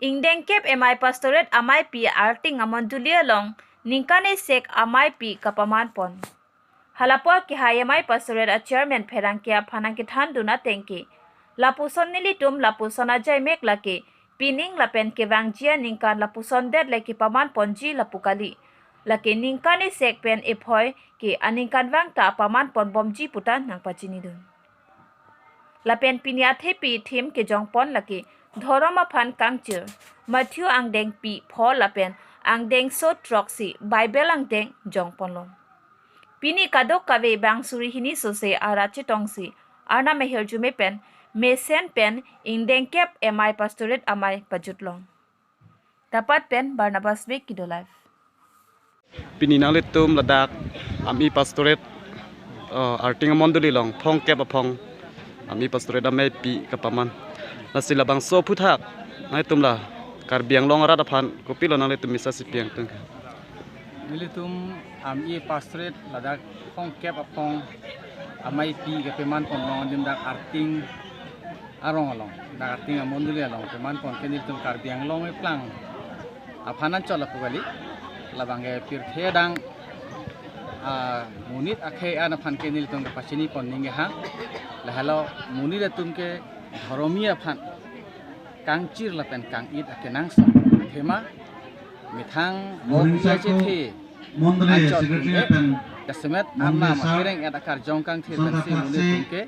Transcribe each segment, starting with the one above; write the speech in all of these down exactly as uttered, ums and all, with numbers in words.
Ingdengkep M I Pastorate ameipi Arting amondoli along ningkan isek ameipi kapaman pon. Halapu akehai M I Pastorate a Chairman pherangke aphan nangkethan dun ateng ke, lapuson nelitum lapuson ajaimek lake pining lapen kevangji aningkan lapuson det le kepaman ponji lapu kali. Lake ningkan isek pen ephoi ke aningkanvang ta paman pon bomji puta nangpachini dun. Lapen pini athepi theme kejong pon lake dhorom aphan kangchir, Matthew angdengpi pho lapen angdengso throksi Bible angdeng jong ponlo. Pini kadokave bang suri hini sose arat chetongsi Arnam ahirjume pen mesen pen Ingdengkep M I Pastorate amei pajut long. Dapat pen Barnabas Bey, Kido Live. Pini nanglitum ladak Ami Pastorate, uh, Arting amondoli along phongkep aphong Ami Pastorate ameipi kapaman. Lasi labangso aphuthak nanglitum la Karbi Anglong arat aphan kopilo nanglitum message pi-ang tung? Nelitum Ami Pastorate ladak phongkep aphong ameipi kapaman pon long adim dak Arting arong along, dak Arting amondoli along paman pon ke nelitum Karbi Anglong eplang aphan anchot lapu kali. Labang ke pirthe adang, ah, monit akhei an aphan ke nelitum kepachini pon ningkehang. Lahelo monit atum ke dhoromi aphan kangchir lapen kang-it akenangsot. Thema methang Morning ok ya Sako, chethe Mondoli anchot Secretary tum-e, pen jasemet Mondoli Arnam Sir, akereng-et akarjong kangthir Santa pensi monit Taxi, atum ke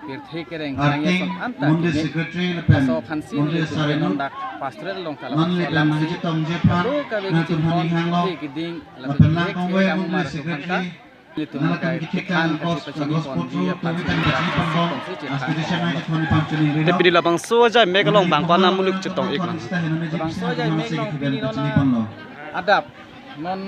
pirthe kereng Arting, kerang yason anta Mondoli keme. Secretary pen Laso aphansi Mondoli nelitum Sir ke anu, non dak Pastorate along ta lapuson Mondoli pen alamsi nangchetongji aphan, kadokave nangtum kachinghon, hanglo, pirthe keding, lapen lapen lang kongwe kekam Mondoli amar atum Secretary, aphan ta nelitum nangtum nangkai kethek kekhan kan kos kachepachini kos ponji potro aphan tumi si pen nelitum kachepon bom, ponsi chethan aspecial pon nangji lo. Thon iphan chini ri. Te pini labangso ajaimek along bang ko-an amuluk chetong-ik lang? Labangso ajaimek along pini non adap, non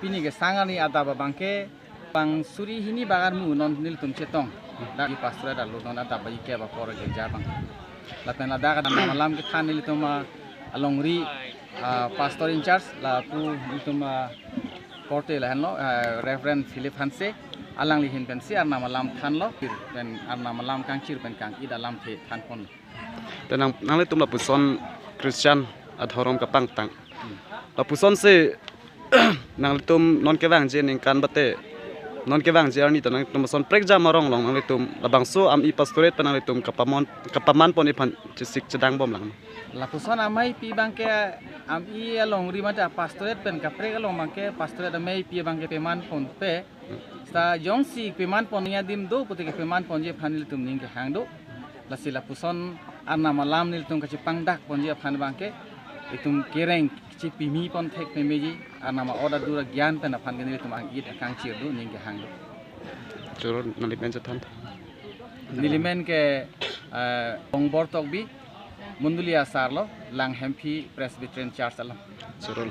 pini kesang arni adap abang ke bang suri hini bang armu non nelitum chetong. Dak Ami Pastorate arlo non adap baji ke ba por girja abang. Lapen ladak Arnam alam kethan nelitum, ah, alongri, ah, Pastor in charge lapu nelitum, ah, korte lahenlo, ah, Reverend Philip Hanse, alangli ahin pensi Arnam alam thanlo, pen Arnam alam kangchir pen kang-it alamthe than pon. Te nang, nanglitum lapuson Christian adhorom kapangtang. Hmm. Lapuson si nanglitum non kevangji aningkan bate, non kevangji arni ta nanglitum ason prekjam arong along nanglitum labangso Ami Pastorate pen nanglitum kapamon, kapaman pon iphan chesik chedang bom lang? Lapuson ameipi abang ke Ami alongri mate Pastorate pen kaprek along abang ke Pastorate ameipi abang ke paman ponpe. Seta jongsi paman pon adim do pute ke paman ponji aphan nelitum ningkehang do. Lasi lapuson Arnam alam nelitum kachepangdak ponji aphan abang ke itum kereng chepimi pon thek memeji, Arnam a-order dura gyan pen aphan ke nelitum ang-it akangchir do, ningkehang do. Choro, nangli men chethan. Neli men ke, eh, Bongbor Tokbi, Mondoli asar lo, Langhemphi Presbyterian Church along. Choro.